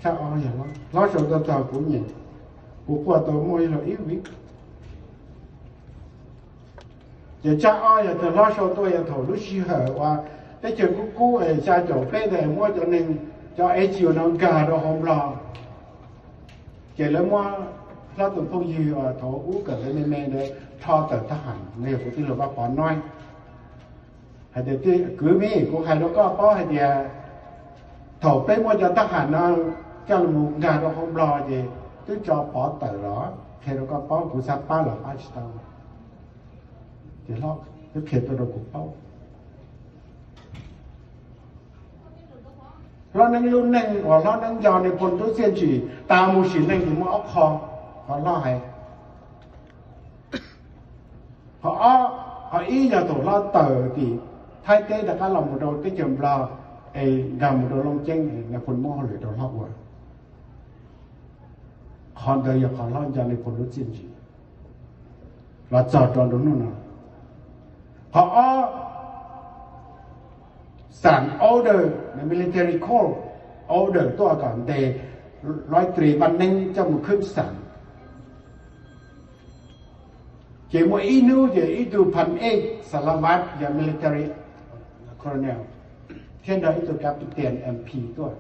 Tsab ob yog hlob sau tuaj txog kuv nyem, kuv quaj tau muaj ib los ib vib. Ces tsab ob yog tias hlob sau tuaj yog thaum lub sij hawm uas teb chaws kub kub es xya caum peb ntawd muab cov neeg, cov N G O no nkag rau hauv Nplog. Ces lawv muab hlob tus phooj ywg uas thaum ub kawm ntawv me me ntawd rho tawm thab ham, nws yog kuv tij laug Vaj Pov Noib. Hais tias, Kwv Mij, kuv hais rau koj paub hais tias thaum peb muab cov thab ham no coj los nkag rau hauv Nplog ces twb tso Pov tawm los, qhia rau koj paub, kuv xav pab los pab tsis tau. Ces hlob twb qhia tuaj rau kuv paub. Hlob Neeb lub neej uas hlob Neeb nco Nais Phoo lub txiaj ntsim tas mus sim neej ces muaj ob qho, qhov hlob hais. Qhov ob, qhov ib yog thaum hlob tawm tim Thaib teb rov qab los mus rau teb chaws Nplog es nkag mus rau Looj Ceeb, Nais Phoo muab hauj lwm rau hlob ua. Qhov ntawd yog qhov hlob nco Nais Phoo lub txiaj ntsim los txog rau nruab hnub no. Qhov ob, xam order, military court order tuaj kom ntes Loib Tris Vaj Neeb coj mus khwb xam. Ces muaj ib hnub ces ib tug Phan Ej Xas Las Vas yog military colonel thiab nrog ib tug captain M P tuaj.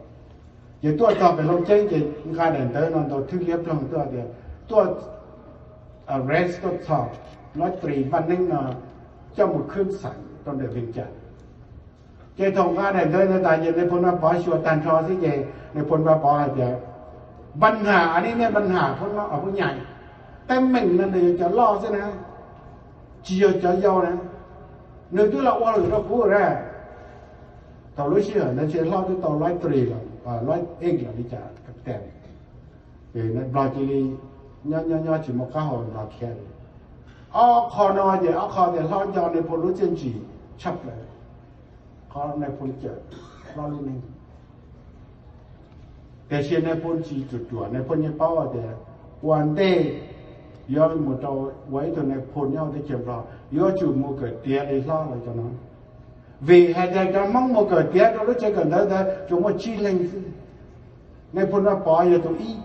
Ces tuaj txog pem Looj Ceeb ces nqa daim ntawv no ntau thwb liab ploog tuaj tias tuaj arrest, tuaj txhom Loib Tris Vaj Neeb no coj mus khwb xam rau ntawm Vees Cas. Ces thaum nqa daim ntawv ntawd tas ces Nais Phoo Vaj Pov xyuas tag nrho xwb ces Nais Phoo Vaj Pov hais tias, Npaj Ham, nej, Npaj Ham, phub nyaim, teeb meem no nws yog cov loj xwb na, tsis yog cov yau na. Nws twb los ua hauj lwm rau kuv na. Thaum lub sij hawm ntawd ces hlob twb tau Loib Tris los, Loib Ej los li cas, captain. Ces Nplog cia li nyob nyob nyob tsis muaj qab hau Nplog khiav li. Ob qho no ces ob qho tias hlob nco Nais Phoo lub txiaj ntsim tshaj plaws, qhov Nais Phoo cawm hlob lub neej. Tiam sis Nais Phoo tsis ruam ruam, Nais Phoo yeej paub tias ua ntej yuav mus rau ua ib tug Nais Phoo nyob teb chaws Nplog yuav tsum mus kawm tiav li hlob lawv cov no. Vim hais tias cov Hmoob mus kawm tiav rau lub tsev kawm ntawv ntawd tsuas muaj tsib leeg xwb. Nais Phoo Vaj Pov yog tus ib,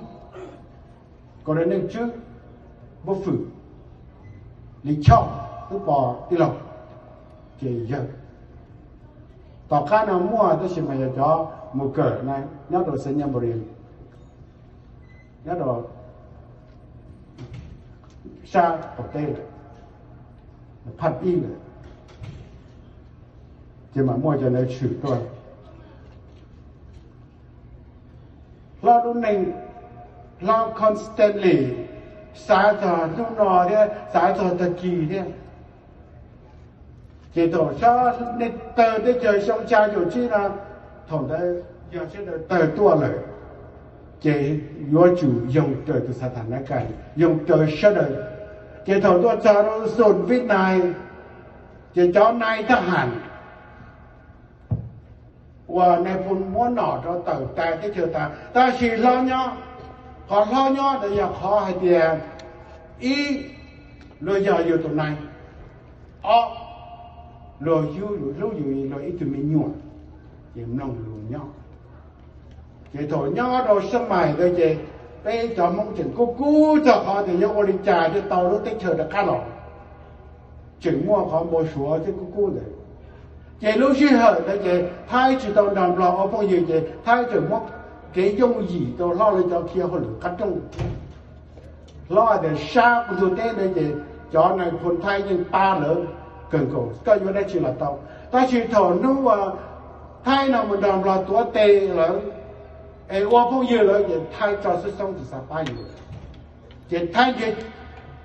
Kos Dej Neej Tswb, Npub Fwm, Lis Choj, Tub Pov tij laug, ces yawg. Tom qab no muaj tab sis mas yog cov mus kawm na nyob rau Xais Nyas Npaus Lis, nyob rau sab qaum teb lawm, phaj ib lawm, ces mam muaj cov ntawd tshwm tuaj. Hlob lub neej, hlob constantly xav txog hnub no thiab xav txog tag kis thiab. Ces thaum sawv daws tawg teb chaws xyoo xya caum tsib no, thaum ntawd yog sawv daws tawg tuaj lawm, ces yuav tsum yoog raws tus xa thas na kas, yoog raws sawv daws. Ces thaum tuaj txog rau xum vib nais, ces cov nais thab ham uas Nais Phoo muab nom rau tawm tas teb chaws tas, tab sis hlob nyob. Qhov hlob nyob ntawd yog qhov hais tias, ib, luag yog yus tus nais, ob, luag hlub yus li luag ib tug me nyuam, ces mloog lus nyob. Ces thaum nyob rau sab mais ntawd ces peb cov Hmoob tseem kub kub txog qhov tias yuav ua li cas thiaj tau lub teb chaws rov qab los, tseem muaj qhov npau suav thiab kub kub ntawd. Ces lub sij hawm ntawd ces Thaib tsis tau nrog Nplog ua phooj ywg ces Thaib tseem muab kev yooj yim rau hlob lawv cov khiav hauj lwm qab rooj. Hlob hais tias sab kuv ntug teb ntawd ces cov nais phoo Thaib yeej pab lawv kawg nkaus, koj yuav dab tsi los tau. Tab sis thaum hnub uas Thaib no mus nrog Nplog tuav tes lawm, Es ua phooj ywg lawm ces Thaib tso xib xoob tsis xav pab yus. Ces Thaib nrhiav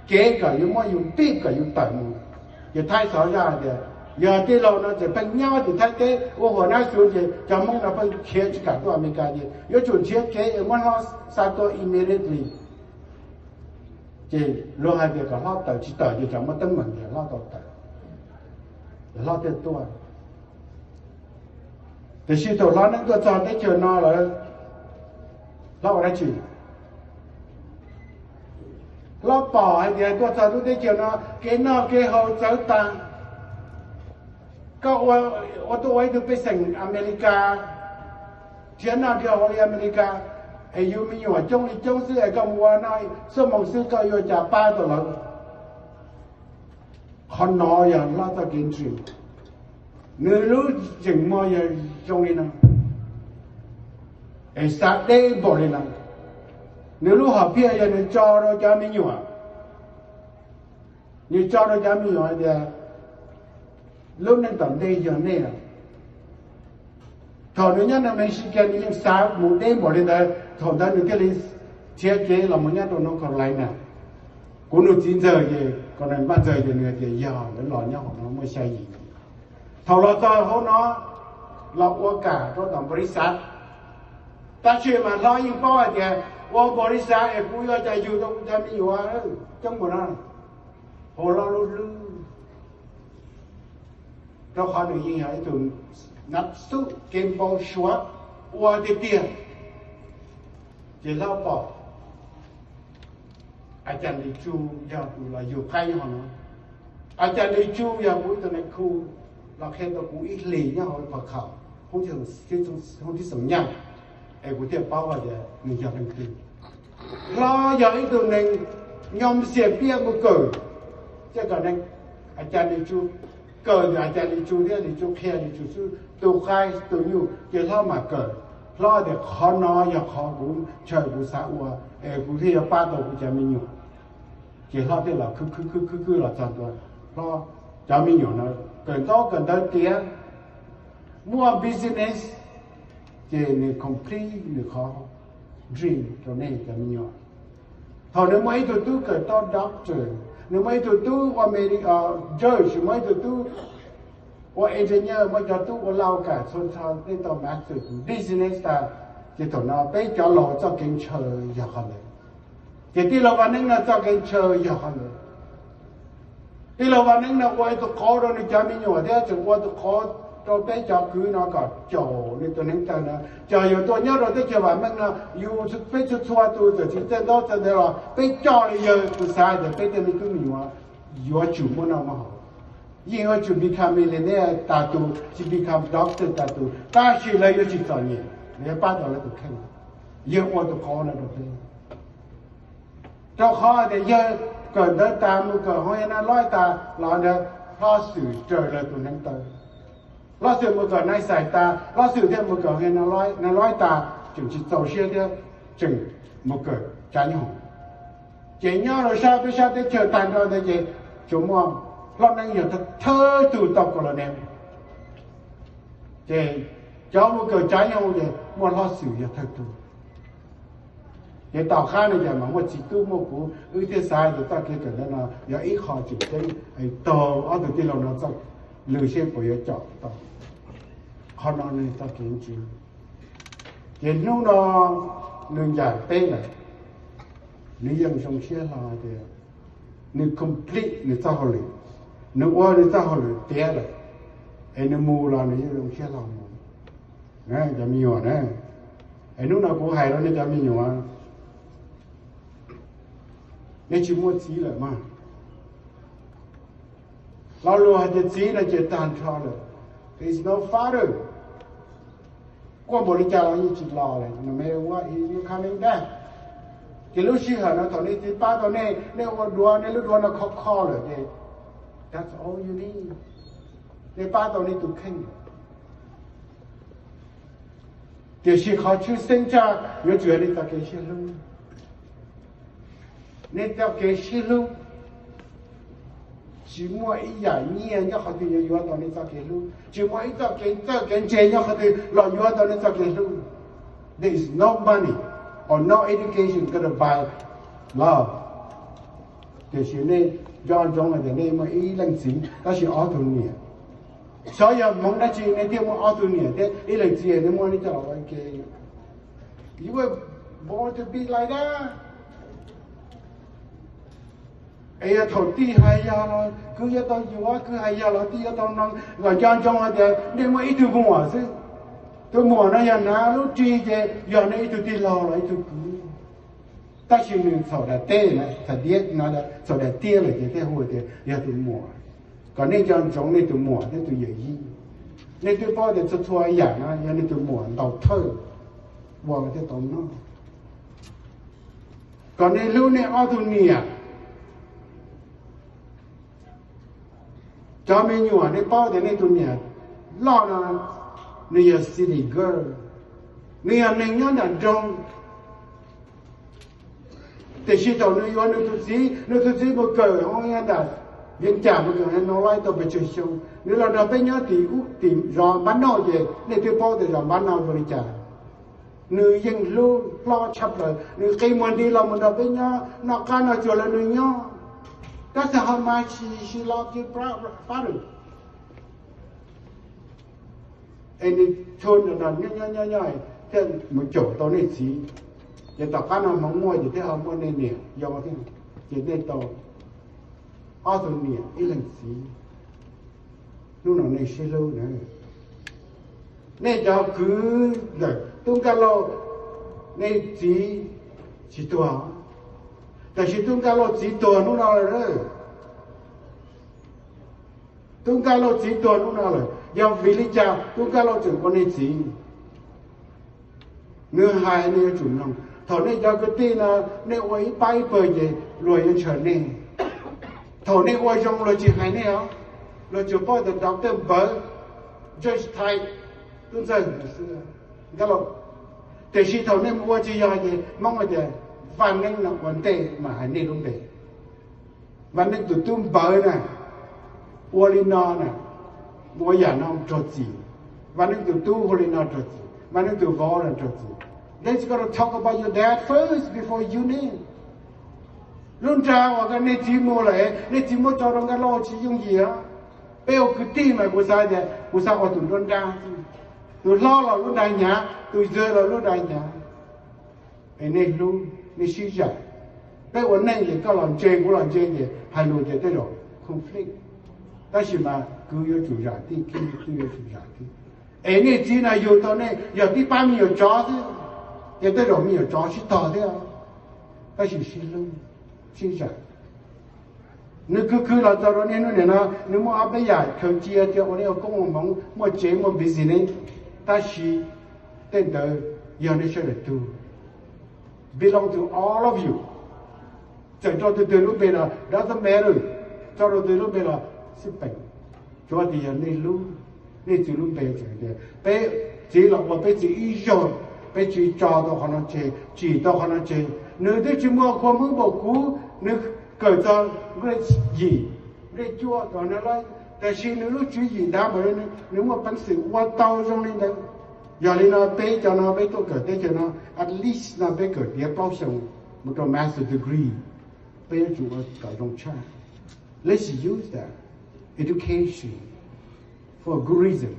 kev kom yuav muab yus npij kom yus tawm mus. Ces Thaib xav zaj hais tias yog tij laug no ces pheej nyob tim Thaib teb ua huam nab xuv ces cov Hmoob no pheej khiav tsis kam tuaj Amelikas ces yuav tsum nrhiav kev es muab hlob xa tuaj immediately. Ces luag hais tias kom hlob tawm, tsis tawm ces tsam muaj teeb meem ces hlob tau tawm, hlob thiaj tuaj. Tiam sis thaum hlob neej tuaj txog teb chaws no lawm, hlob ua dab tsi? Hlob pom hais tias tuaj txog lub teb chaws no kev noj kev haus txawv tag. Koj ua, ua tuaj ua ib tug pej xeem Amelikas, nrhiav noj nrhiav haus li Amelikas, es yus me nyuam coob li coob xwb es koj mus ua no xuab moos xwb koj yuav cas pab tau lawv? Qhov no yog hlob txoj kev ntseeg. Nws lub tseem muag yog zoo li no, es xav deb npaum li no. Nws lub hom phiaj yog nws tso rau cov me nyuam. Nws tso rau cov me nyuam hais tias lub neej tom ntej yog nej lawm. Thaum nws nyob New Mexico nws yeej xav mus deb npaum li ntawd, thaum ntawd nws thiaj li nrhiav kev los mus nyob rau North Carolina. Kuv nug txiv ntxawg ces, kuv nug poj ntxawg ces nws tias yog lawv los nyob hauv no muaj xya yim. Thaum los txog hauv no los ua kam rau tom npaus lis xav. Tab sis mas hlob yeej paub hais tias ua npaus lis xav es kuv yuav cas yug tau kuv cov me nyuam coob npaum no. Hauv hlob lub hlwb, rau qhov nws yeej yog ib tug nab xub kev npau suav ua tiag tiag. Ces hlob pom A Cas Lis Tsu yog tus los yug qaib nyob hauv no. A Cas Lis Tsu yog kuv ib tug nais khu los qhia tau kuv ib hlis nyob hauv pham khaum hoob tib xoom nyaj, es kuv thiaj paub hais tias nws yog leej twg. Hlob yog ib tug neeg nyob xiam piaj mus kawm, ces kom A Cas Lis Tsu kawm, A Cas Lis Tsu thiab Lis Tsu qhia Lis Tsu xwb, tus qaib tus nyuj ces hlob mam kawm. Hlob tias qhov no yog qhov kuv ntshaw kuv xav ua, es kuv thiaj yuav pab tau kuv cov me nyuam. Ces hlob thiaj los khwb khwb khwb khwb khwb los txog ntua, hlob cov me nyuam no kawm ntaub kawm ntawv tiav, muaj business, ces nws complete nws qhov dream rau nej cov me nyuam. Thaum nws muaj ib tug tub kawm tau doctor, nws muaj ib tug tub ua medi-, judge, muaj ib tug tub ua engineer, muaj cov tub ua lau kam txhua txhua, nej tau master business tas, ces thaum no peb cov laus txoj kev ntshaw yog qhov ntawd. Ces tij laug Vaj Neeb no txoj kev ntshaw yog qhov ntawd. Tij laug Vaj Neeb no ua ib tug qauv rau nws cov me nyuam thiab tseem ua tus qauv rau peb cov kwv no kom caum nws tus neev taw no, cov yuav tuaj nyob rau teb chaws vam meej no, yus peb txhua txhua tus txawm tsis txawj ntaub txawj ntawv los peb coj li yawg tus xav tias peb tej me tub me nyuam yuav tsum muaj noj muaj haus. Yeej yuav tsum become millionaire tas tus, tsis become doctor tas tus, tab sis lawv yuav tsis txom nyem, lawv yuav pab tau lawv tus kheej. Yawg ua tus qauv no rau peb. Rau qhov tias yawg kawm ntawv tas mus kawm hauv Nais Loib tas los ntawd, hlob Xwm raws lawv tus neev taw. Hlob Xwm mus kawm Nais Xais tas, hlob Xwm thiaj mus kawm hauv Nais Loib tas, tseem tsis txaus siab thiab tseem mus kawm tsav nyoob hoom. Ces nyob rau sab peb sab teb chaws tag nrho ntawd ces tsuas muaj hlob Neeb yog thawj tug tau colonel. Ces cov mus kawm tsav nyoob hoom ces muaj hlob Xwm yog thawj tug. Ces tom qab no ces mas muaj txiv tub muaj kuv, wb thiaj xav tias txoj kev kawm ntawv no yog ib qho tseem ceeb, taug ob tug tij laug no txoj lw seb puas yuav caum tau. Qhov no nws txoj kev ntseeg. Ces hnub no nws ncaim peb lawm, nws yeej zoo siab hlo tias nws complete nws txoj hauj lwm, nws ua nws txoj hauj lwm tiav lawm, es nws mus los nws yeej zoo siab hlo mus. Cov me nyuam na, es hnub no kuv hais rau nej cov me nyuam, nej tsis muaj txiv lawm mas. Lo lus hais tias txiv no ces tag nrho lawm. There is no father. Kuaj npaum li cas los yeej tsis los lawm, no matter what is coming back. Ces lub sij hawm no thaum nej txiv pab tau nej, nej ua duav, nej lub duav no kho kho lawm ces that's all you need. Nej pab tau nej tus kheej. Tiam sis qhov tshwj xeeb tshaj yuav tsum yog nej txoj kev sib hlub. Nej txoj kev sib hlub, tsis muaj ib yam nyiaj nyob qhov twg yuav yuav tau nej txoj kev hlub, tsis muaj ib txoj kev txawj kev ntse nyob qhov twg los yuav tau nej txoj kev hlub. There is no money or no education gonna buy love. Tiam sis nej nco ntsoov hais tias nej muaj ib leej txiv tab sis ob tug niam. Xyov yog hmoov dab tsi nej thiaj muaj ob tug niam thiab ib leej txiv nej muaj nej coj los ua ke. You were born to be like that. Es yog thaum tij hais yog los kwv yuav tau yuav, kwv hais yog los tij yuav tau mloog, los nco ntsoov hais tias nej muaj ib tug muam xwb. Tus muam no yog hnav lub ris ces yog nej ib tug tij laug los ib tug kwv. Tab sis nws txhaum daim teb na, txhaum daim tiab lawm ces thiaj hu tias yog tus muam. Kom nej nco ntsoov nej tus muam thiab tus yawm yij. Nej twb paub tias txhua txhua yam no yog nej tus muam ntaus thawj ua thiaj tau noj. Kom nej hlub nej ob tug niam. Cov me nyuam, nej paub tias nej tus niam loj no, nws yog city girl, nws yog neeg nyob nram nroog. Tiam sis thaum nws yuav nws tus txiv, nws tus txiv mus kawm hauv nyob nram Vias Cas, mus kawm hauv Northwest tau pes tsawg xyoo, nws los nrog peb nyob tim ub tim zos Npab Nauj ces nej twb paub tias zos Npab Nauj zoo li cas. Nws yeej hlub hlob tshaj plaws, nws qi muag nti los mus nrog peb nyob, noj qab noj tsuag los nws nyob. That's how much she loved your brother. Es nws tho nrog nyob nyob nyob nyob thiaj mus caum tau nej txiv. Ces tom qab no hmoov muaj ces thiaj ho muaj nej niam yau thiab, ces nej tau ob tug niam ib leeg txiv. Hnub no nej sib hlub na. Nej cov kwv ntawm Tub Nkaj Lauj, nej txiv tsis tuag, tiam sis Tub Nkaj Lauj txiv tuag hnub no lawm. Tub Nkaj Lauj txiv tuag hnub no lawm, yog vim li cas Tub Nkaj Lauj tseem ua nej txiv? Nws hais nej yuav tsum mloog. Thaum nej cov kwv tij no, nej ua ib pab ib pawg ces luag yuav ntshaw nej. Thaum nej ua zoo luag tsis hais nej os, luag tsuas paub tias Doctor Npawv, Judge Thai, Tub Ntxawg xwb, Nkaj Lauj. Tiam sis thaum nej mus ua tsis yog ces Hmoob hais tias Vaj Neeb no ua ntej mas hais nej lub npe. Vaj Neeb tus tub Npawv na, ua li no na, ua yam no raug txim. Vaj Neeb tus tub ua li no raug txim, Vaj Neeb tus vauv no raug txim. Let's gotta talk about your dad first before your name. Lub nra uas nej txiv mus lawm, nej txiv muab tso rau Nkaj Lauj tsis yooj yim. Peb ua kwv tij mas kuv xav tias kuv xav ua tus nruab nrab, tus hlob los lub nra hnyav, tus yawg los lub nra hnyav. Es nej hlub, nej sib zam. Peb ua neej ces koj los ntse kuv los ntse ces hais lus ces tej zaum conflict. Tab sis mas kwv yuav tsum zam tij, kwv tij yuav tsum zam tij. Es nej txiv no yug tau nej yog tib pab me nyuam tsov xwb, ces tej zaum me nyuam tsov sib tog thiab. Tab sis sib hlub, sib zam. Nws khwv khwv los txog rau nej hnub niam no, nws muaj ob peb yam khaws cia thiab ua nej ua koob ua hmoov, muaj tsev muaj business, tab sis tej ntawd yog nej sawv daws tug, belong to all of you. Txawm rau tus twg lub npe los doesn't matter, tso rau twg lub npe los xij peem, tsuav tias yog nej hlub nej txiv lub npe. Txawm tias peb txiv los ua peb txiv ib zaug, peb tsis tso tau qhov no tseg, tsim tau qhov no tseg. Nws twb tsis muaj qhua Hmoob npaum kuv, nws kawm txog grade yim, grade cuaj tau na lawm, tiam sis nws lub tswv yim ntab npaum li, nws muaj peev xwm ua tau zoo li ntawd. Yog li no peb cov no peb tuaj kawm teb chaws no, at least no peb kawm tiav plaub xyoo mus rau master degree, peb yuav tsum ua kom zoo tshaj. Let's use that education for a good reason.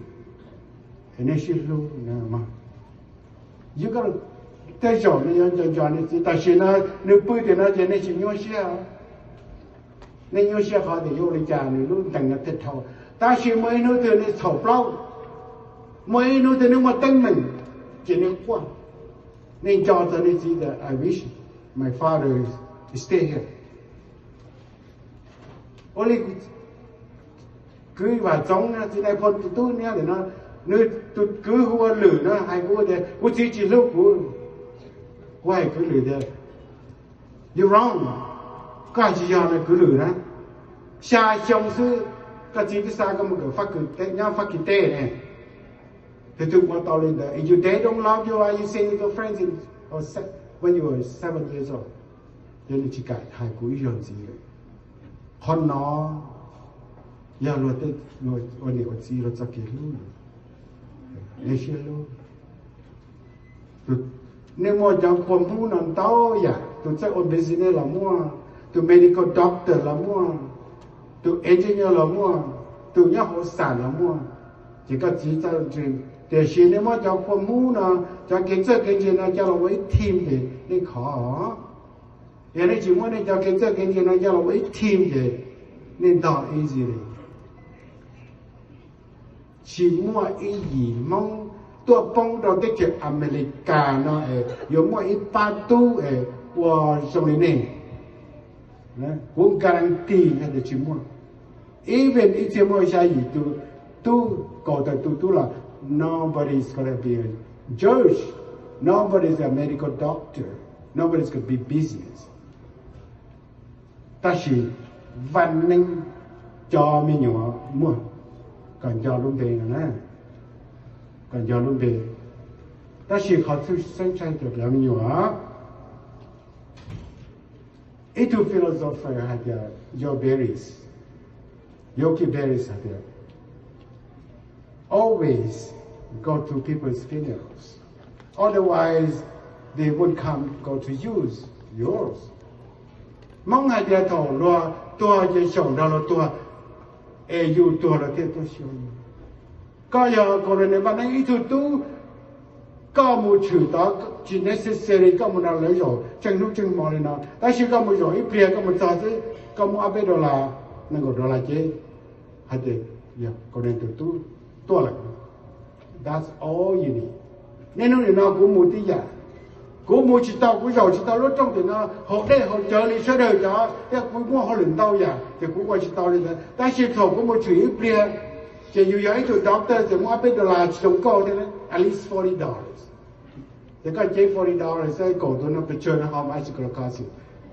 Nej sib hlub, tej zaum nws yuav nco nco nej txiv, tam sim no nws pw tiam no ces nej tsis nyuaj siab. Nej nyuaj siab qhov tias yuav ua li cas nws lub ntees no thiaj dhau. Tab sis muaj ib hnub twg nej txhaum plaub, muaj ib hnub twg nej muaj teeb meem, ces nej quaj, nej nco txog nej txiv tias I wish my father stay here. Ua li kwv Vam Txoov, txiv nais phoo tus tub niab ntawm no, nws tus kwv hu ua Lwm no hais kuv tias kuv txiv tsis hlub kuv. Kuv hais kwv Lwm tias, you wrong, koj hais tsis yog no kwv Lwm na. Xya xyoo xwb koj txiv twb xa koj mus kawm nyob Fab Kis teb ne. Tus twg ua tau li ntawd? If your dad don't love you, why you say to your friends in, when you were seven years old? Ces nws tsis kam hais kuv ib zaug ntxiv lawm. Qhov no yog luag tej ua niam ua txiv luag txoj kev hlub, siab hlub. Nej muaj cov kua hmub no ntau yam, tus txawj ua business los muaj, tus medical doctor los muaj, tus engineer los muaj, tus nyob hauv xam los muaj, ces koj txiv txawj ntse. Tiam sis nej muab cov kua hmub no, cov kev txawj kev ntse no coj los ua ib team ces nej khov. Yog nej tsis muab nej cov kev txawj kev ntse no coj los ua ib team ces nej ntog easy li. Tsis muaj ib yim Hmoob tuaj poob rau teb chaws Amelikas no es yuav muaj ib pab tub es ua zoo li nej. Kuv guarantee hais tias tsis muaj. Even ib txhia muaj xya yim tus tub, kaum tawm tus tub los, nobody's gonna be a judge, nobody's a medical doctor, nobody's gonna be business. Tab sis vaj neeb cov me nyuam muaj, kom nco lub npe no na, kom nco lub npe. Tab sis qhov txhua xeeb tshaj cov me nyuam, ib tug philosopher hais tias, Yogi Berra, Yogi Berra hais tias, always go to people's funerals, otherwise they won't come go to yours, yours. Hmoob hais tias thaum luag tuag ces xyaum nrog luag tuag, es yus tuag luag thiaj tuaj xyuas yus. Koj yog kaus lis niam npaj neeb ib tug tub, koj mus tshwm tod tsis necessary koj mus nrog lawv zaum tseej hnub tseej hmo li no, tab sis koj mus zaum ib pliag koj mus txog xwb koj muab ob peb dollar, nees nkaum dollar ces hais tias yog kaus lis tus tub tuaj lawm. That's all you need. Niaj hnub nim no kuv mus tib yam, kuv mus tsis tau, kuv zaum tsis tau lub rooj tim no haus dej haus cawv li sawv daws cov thiab kuv muaj hauj lwm ntau yam ces kuv ua tsis tau li ntawd. Tab sis thaum kuv mus tshwm ib pliag, ces yus yog ib tug doctor ces muab ob peb dollar tsis zoo nkauj thiab, at least forty dollars. Ces koj cev forty dollars xwb, kaum tus no pes tsawg no ho mas ib tsis kos,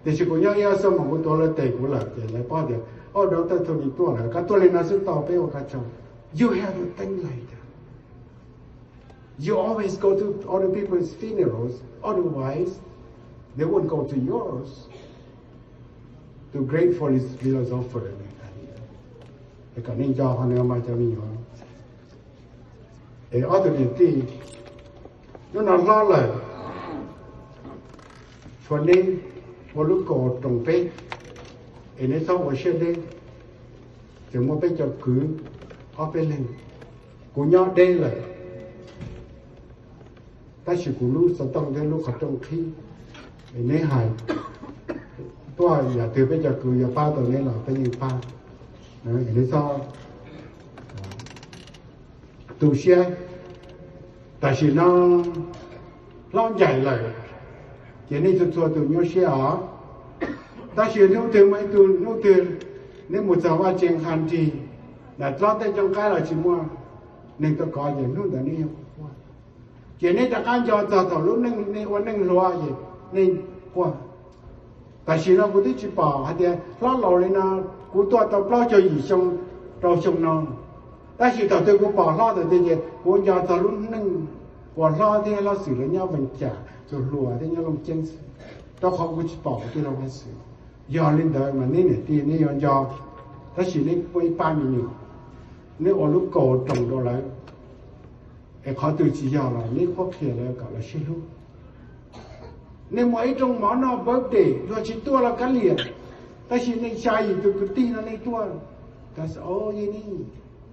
tiam sis kuv nyob ib ob xuab moos kuv tuav lawv tes kuv lawm ces lawv paub tias, o, doctor Tony tuaj lawm, koj tuaj li no xwb tau, peb ua koj tsaug. You have to think like that. You always go to other people's funerals, otherwise they won't go to yours. The great philosopher, kom nej nco qhov no mas cov me nyuam. Es ob tug niam tij, hnub no hlob lawm, tshuav neb ua lub kaus roos peb, es neb txhob ua siab deb. Ces muaj peb cov kwv ob peb leeg, kuv nyob deb lawm, tab sis kuv lub xov tooj thiab lub qhov rooj qhib, es neb hais tuaj yam twg peb cov kwv yuav pab tau neb los peb yeej pab. Es neb txhob tu siab. Tam sim no hlob ncaim lawm, ces nej txhua txhua tus nyuaj siab os. Tab sis hnub twg muaj ib tug hnub twg neb mus txog vaj tse nqha nrig, nram txob tej cooj qaib los tsis muaj neeg tuaj kov ces hnub ntawd neb yeej quaj. Ces neb rov qab nco txog thaum lub neej nej ua neej hluas ces nej quaj. Tam sim no kuv twb tsis pom hais tias hlob laus li no, kuv tuaj tau plaub caug yim xyoo rau xyoo no, tab sis thaum twg kuv pom hlob ntawd tiag ces kuv nco txog lub neej uas hlob thiab hlob xwm lawv nyob Vees Cas tus hluas thiab nyob Looj Ceeb xwb, rau qhov kuv tsis pom tij laug Vaj Xwm. Yog li ntawd mas neb niam tij neb yuav nco, tab sis neb muaj ib pab me nyuam, neb ua lub kaus roos rau lawv, es qhov twg tsis yog los neb qhuab qhia lawv kom lawv sib hlub. Nej muaj ib rooj mov noj birthday, luag tsis tuaj los kav liam, tab sis nej xya yim tus kwv tij no nej tuaj, tas o,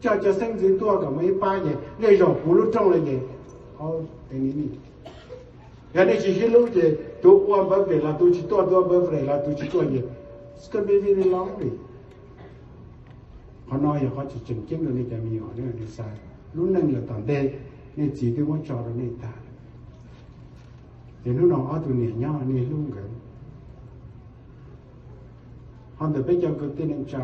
coj cov xeeb ntxwv tuaj kom muaj ib pab ces nej zaum puv lub rooj lawm ces, yog nej tsis sib hlub ces tus ua birthday los tus tsis tuaj, tus ua birthday los tus tsis tuaj ces it's gonna be really lonely. Qhov no yog qhov tseem ceeb rau nej cov me nyuam, nej xav lub neej yav tom ntej, nej txiv twb muab tso rau nej tag. Ces hnub no ob tug niam nyob nej hlub nkawd. Ho ntawm peb cov kwv tij neej tsa,